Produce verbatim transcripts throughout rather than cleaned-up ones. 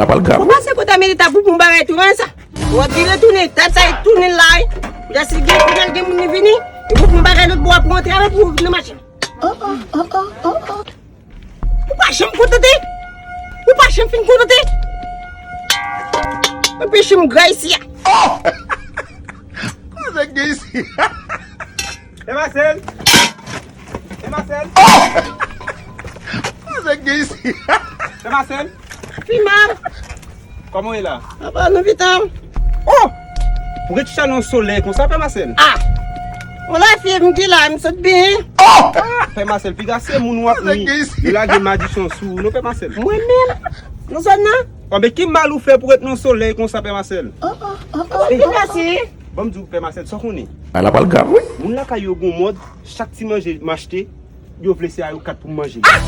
L ap al grav, wi. Ou pase kote Amelita pou pou bagay tou, men sa. Ou ap vire tounen, tèt sa e tounen la, wi. Ou ta si gen, ou gen moun vini, e pou pou bagay lòt bò pou antre avè pou nan machin. Oh, oh, oh, oh, oh, oh. Ou pa janm kontante. Ou pa janm fin kontante. Anpeche m gra isi a. Kòman sa gen isi? E Masèl. E Masèl. Kòman sa gen isi? E Masèl. Fimab. Kòman w ye la? Apa, nou vitan. Oh! Pou ret chita nan solèy konsa, Pè Masèl? Ah! Ou la fye m ki la, m sot byen. Oh! Ah, Pè Masèl, piga se moun w ap nwi. Yo lage madichon sou ou, non, Pè Masèl. Mwen menm? Nan zòn nan? Oh, men ki mal ou fè pou ret nan solèy konsa, Pè Masèl? Oh, oh, oh, oh. Ki pase? Ban m di w, Pè Masèl, sa w konnen? Bagay la pral grav, wi. Moun lakay yo gon mòd, chak ti manje m achte, yo vle se a yo kat pou m manje. Ah!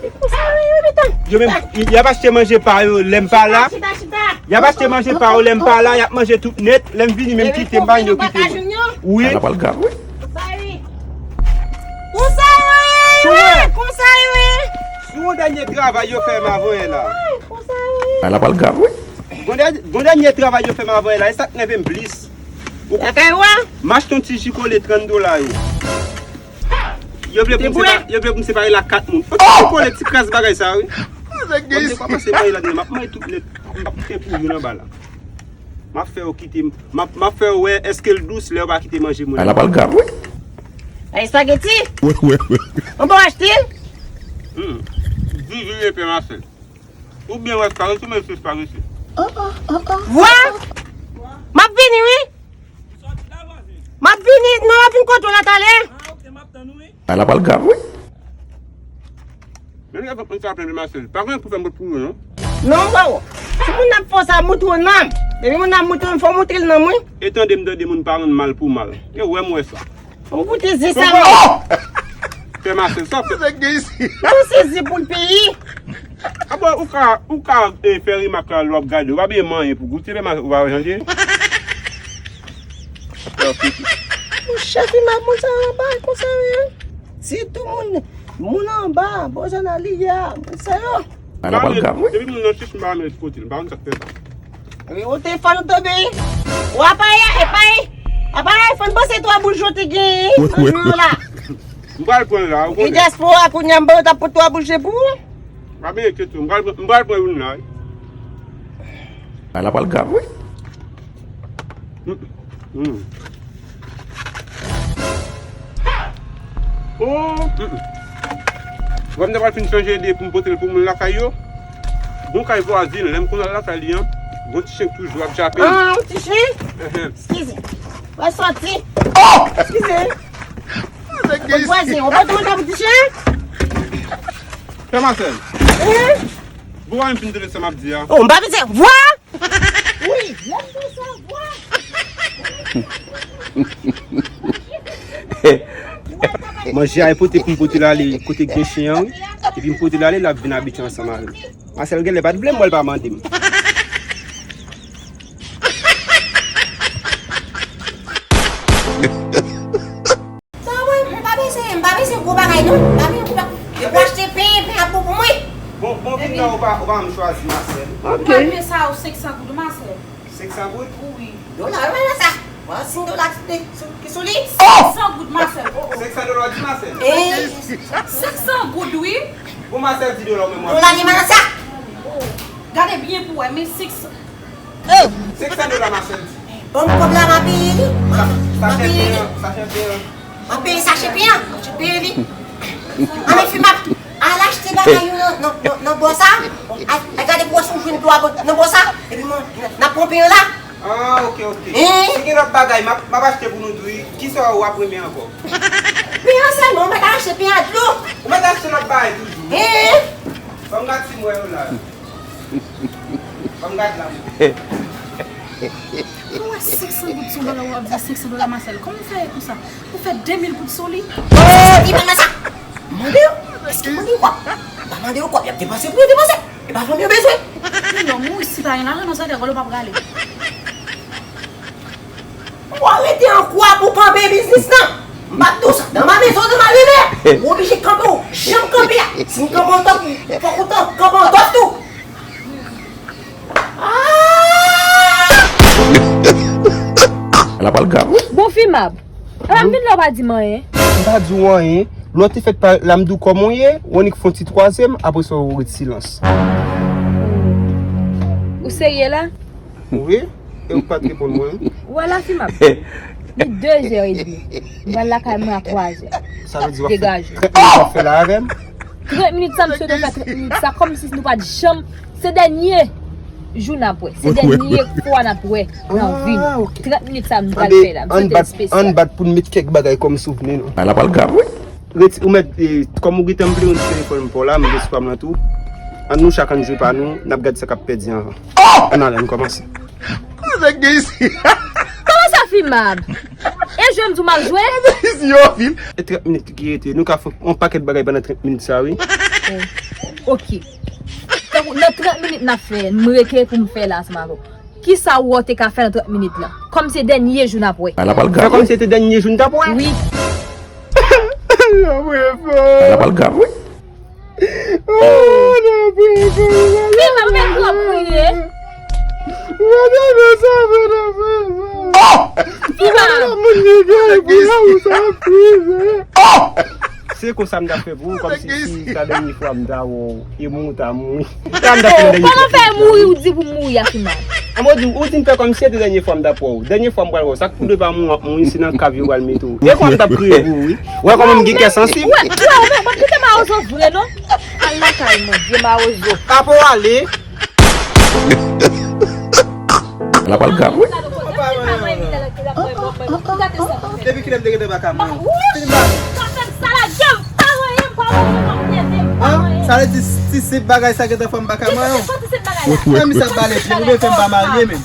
E konsa yo ye, wi, Beton. Yo menm, y ap achte manje pa yo lè m pa la. Chita, chita, chita. Y ap achte manje pa yo lè m pa la, y ap manje tout nèt. Lè m vini, menm kite m pa yo kite mwen. Wi. Bagay la pral grav, wi. Konsa yo ye. Konsa yo ye, wi. Konsa yo ye. Sou yon dènye travay yo fè m avan yè la. Konsa yo ye. Bagay la pral grav, wi. Gon dè-, gon dènye travay yo fè m avan yè la, e sa k nève m plis. Lakay ou a? M achte yon ti ji kole trant dola yo. Yo vle pou m separe, yo vle pou m separe l ak kat moun. Yon ti kole ti kras bagay sa, wi. Mwen te pa panse mwen ladan, m ap manje tout nèt. M p ap kite pou youn anba la. M ap fè yo kite, m ap, m ap fè yo wè èske l dous lè yo pa kite manje mwen. Bagay la pral grav, wi. Ay, espageti. Wi, wi, wi. Ou pa achte l? Hmm. Di, di, di, Pè Masèl. Ou byen wè sa, retourne sou espageti. Oh, oh, oh, oh. Vwa! M ap vini, wi. M ap vini, non, m ap vin kote w la talè. Bagay la pral grav, wi. Men lè m sa plen de Masèl. Pa gen pou fè m pou ou, non. Non, frèwo. Si moun ap fè w sa, montre w nanm. Depi moun ap montre w, fò w montre l nanm, wi. E tande m tande moun pa rann mal pou mal. E wè m wè sa. Ou goute zen sa, men. Pè Masèl, sa w fè? Ou se zen pou l peyi. A bon, ou ka, ou ka, e, fè remak la lè w ap gade. Ou pa bezwen manyen pou goute, men ou pa wè jan l ye. Monchè, fi mal moun sa yo anba, konsa yo ye. Sitou moun, moun anba, bò zòn a li ye a, moun sa yo. Bagay la pral grav, wi. Depi moun nan chich, m pa met kote l, m pa konn sa k fè sa. Wi, ou telefòn ou tonbe. Ou aparèy, aparèy, aparèy, fòn panse twa boul jwete gen nan jou yo la. M pral pran l la, ou konnen. Gen dyaspora kounye a, m ba yo t ap pot twa boul je pou ou. Pa benyen kèt ou, m pral, m pral pran youn la, wi. Bagay la pral grav, wi. Mm, mm. Oh, mm, mm. Wè m ta pral fin chanje ide pou m pote l pou moun lakay yo. Gon kay vwazin, lè m konn al lakay li an, gon ti chen k toujou ap jape m. Ah, yon ti chen? Ehe. Eskize. Wè sòti. Oh! Eskize. Bon vwazen, ou pa t mande pou ti chen? Pè Masèl. Ehe. Bon, wè m fin tande sa m ap di a. Oh, m pa vin di vwa. Wi, lè m di sa, vwa. Manje a e pote pou m pote l ale kote gen chen an, wi. Epi m pote l ale, l ap vin abitye ansanm avè m. Masèl genlè pa t vle m wè l pa mande m. Sa mwen, m pa bezwen, m pa bezwen gwo bagay non. M pa bezwen gwo bagay. Yo pou achte pen, pen ap bon pou mwen. Bon, bon, vin la, ou pa, ou pa menm chwazi, Masèl. Ok. Mwen, pen sa yo senk san goud, Masèl. Senk san goud? Wi. Dola, wi, sa. Mwen, senk dola ki sou, ki sou li. Oh! Senk san goud, Masèl. Oh, oh. Senk san dola, di Masèl. Eh. Senk san goud, wi. Bon, Masèl, di dola, ou menm. Dola, li, Masèl. Gade byen pou wè, men senk san. Oh! Senk san dola, Masèl di. Ban m kòb la, m a peye li. M a, m a peye li. Sa, sa chè pen an, sa chè pen an. M a peye sa chè pen an, m a peye li. Ann, fi m ap, al achte bagay yo nan, nan, nan, nan bò sa. Al, al gade pou wè si w jwenn twa bò nan bò sa. Epi mwen, n ap pran pen an la. Ah, ok, ok. Hein? Si gen lòt bagay, m ap, m ap achte pou nou tou wi. Kisa w ap renmen ankò? Pen an sèlman, ou mèt achte pen a dlo. Ou mèt achte lòt bagay toujou. Hein? Ban m gad si m wè yo la. Ban m gad la. Ou wè senk san goud sou dola, w ap di senk san dola Masèl. Kòman w fè konsa? Ou fè de mil goud sou li? Oh, di pa nan sa. Mande yo. Èske mande yo kòb? M pa mande yo kòb, y ap depanse pou yo depanse. E pa fanmi yo bezwen. Non, mwen si pa gen lajan nan sa kè gòl ou p ap rale. Ou arete an kwa pou kanpe biznis lan. M pa t di w sa. Dans ma maison, dans ma demeure. Ou oblije kanpe w. Janm kanpe a. Si m kanpe an tòp, fòk ou tan-, kanpe an tòp tou. L ap al grav, wi. Bon, Fimab, apa m vin la w pa di m anyen? M pa di w anyen. Lè w te fèt parèt la, m di w kòman w ye, w annik fè yon ti twazyèm, apre sa w ret silans. Ou serye la? Wi, e ou pa t reponn mwen. Ou wè la, Fimab? Li de zè edmi. M pral lakay mwen a twa zè. Sa vle di w ap fè trant minit w ap fè la avè m? Trant minit sa, m swete w fè trant minit sa, kòmsi nou pa t janm, se dènye jou n ap wè. Se dènye fwa n ap wè nan vi nou. Trant minit sa, m pral fè la. M swete l espesyal. Ann bat pou n met kèk bagay kòm souvni nou. Ala pral grav, wi. Reti, ou mèt, e, kòm ou gentan vle yon ti telefòn pou w la, m gen sou pa m lan tou. Ann nou chak ann jwe pa nou, n ap gad sa k ap pèdi anvan. Ann ale, ann kòmanse. Kote gen isi? Kòman sa, Fimab? E jwe m di w m ap jwe? Isi yo vin. E trant minit ki rete, nou ka fè yon pakèt bagay pandan trant minit sa, wi. Oh, ok. Tankou nan trant minit n ap fè, m rete pou m fè la ansanm avè w. Kisa w wè w te ka fè nan trant minit lan? Kòm se dènye jou n ap wè. Ala pral grav, wi. Fè kòmsi se te dènye jou n t ap wè. Wi. Ala pral grav, wi. Oh, non, non, non, non. Fimab, ou menm twò kriye. Fimab. Moun ki gen pou la ou sa kriye. Se konsa m t ap fè pou ou, kòmsi si sa dènye fwa m ta wè w, e mouri w ta mouri. Sa m t ap fè nan dènye fwa. Kòman fè mouri ou di pou m mouri a, Fimab? An mwen di w, ou di m fè kòmsi se te dènye fwa m t ap wè w. Dènye fwa m pral wè w. Sa k tou de pa mouri, w ap mouri, se nan kav yo pral mete w. E kòman m t ap kriye pou ou, wi. Ou wè kòman m gen kè sansib? Wè, wè, wè, wè, kite mawozo vre, non. Al lakay mwen, vye mawozo. Apa w ale? L ap al grav, wi. Depi kilè m te gentan baka mwen? Sa fè m sa la, Jem. Pa manyen m, pa manyen m, pa manyen m, pa manyen m. Sa vle di ti senp bagay sa gentan fè m baka mwen yo? Ti senp bagay la. Fè misye ap bale pye m, oubyen fè m pa marye menm.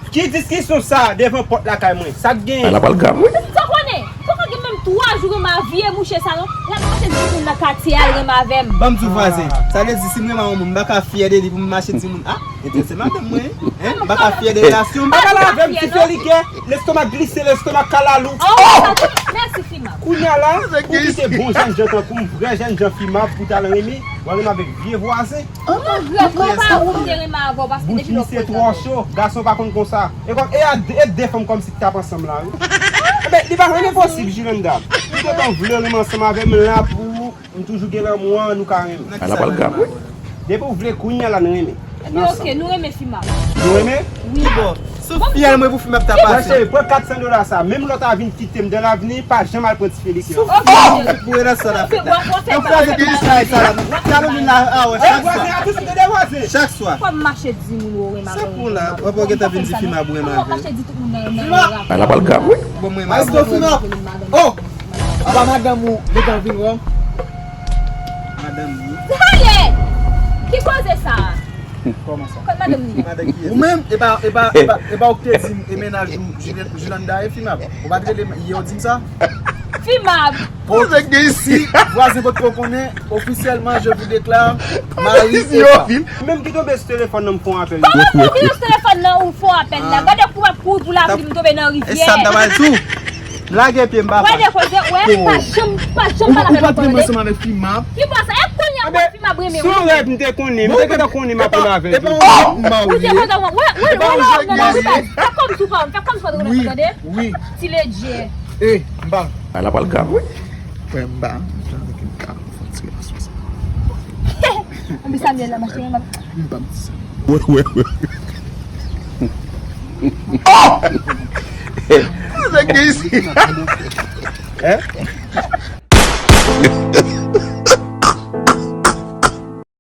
Ki diskisyon sa devan pòt lakay mwen? Sa k genyen? Ala pral grav, wi. Sa konnen, poko gen menm twa jou renmen a vye mouche sa non. L ap mache di moun nan katye a l renmen avè m. Ban m di w vwazen. Sa vle di si m renmen a yon moun, m pa ka fyè de li pou m mache di moun, a, enterese madanm mwen, en? M pa ka fyè de relasyon m. Pa pale avè m, ti fè li kè, lestomak glise, lestomak kalalou. Oh, sa tou, mèsi, Fimab. Kounye a la, ou kite bon jènjan tankou m, vrè jènjan Fimab pou t al renmen, w al renmen avèk vye vwazen. Ou regrèt, non, pa ou m te renmen avè w, paske depi lè w pran zafè. Bouch misye twò cho, gason pa konn konsa. E kòm, e a de, e de fanm kòmsi k t ap ansanm la, wi. Enben, li pa janm enposib, Julanda. Ou gentan vle renmen ansanm avè m, m la pou ou, m toujou gen lanmou an, nou ka renmen. Ala pral grav, wi. Depi w vle, kounye a la n renmen. Ebyen, ok, nou renmen Fimab. Nou renmen? Wi. Kibò? Sou fyèl mwen pou Fimab ta pase. Cheri, pran kat san dola sa. Menm lè w ta vin kite m dan lavni, pa janm al pran ti Felix yo. Sou fyèl mwen pou relasyon n ap fè la. Donk, vwazen ki di sa, sa la. Talon vin la, a, wè, chak swa. Chak swa. Fò m mache di moun ou renmen avè w. Se pou la, w ap gentan vin di Fimab ou renmen avè l. Fò m mache di tout moun nan renmen avè w. Ala pral grav, wi. Bon, mwen renmen avè l. Oh! Apa madanm ou gentan vin wè w? Madanm ou? Sa ye? Ki koze sa? Kòman sa? Kot madanm li? Madanm ki ye? Ou menm, e pa, e pa, e pa, e pa ou ki te di m, e mennaj ou, Julian-, Julanda, e Fimab. Ou pa t rele m yè, ou di m sa? Fimab! Koze gen isi? Si vwazen potko konnen, ofisyèlman, je vous déclare mari et papa. Menm ki tonbe sou telefòn nan, m fè yon apèl. Kòman m tonbe sou telefòn nan, ou fè yon apèl la? Gade kou m ap kouri pou lavi, m tonbe nan rivyè. E sa m ta pral di w. Lage pye m, papa. Wè de koze, wè, pa janm, pa janm pale avè m ankò, tande. Ou pa t renmen ansanm avèk Fimab. Ki bò sa? E kounye a, Fimab renmen ou. Se yon rèv m te konnen, m te gentan konnen m ap renmen avè l. Ou te kontan, wè, wè, wè, wè, wè, fè kòmsi w pa, fè kòmsi w pa t renmen, tande. Wi. Ti ledjè. E, m pa. Ala pral grav, wi. Frè m ba, jan avèk yon ka, fò m tire nan sou sa. Anpi Samuel la mache, m ap. M pa m di sa. Wè, wè, wè. Oh! Sa gen isi. Hein?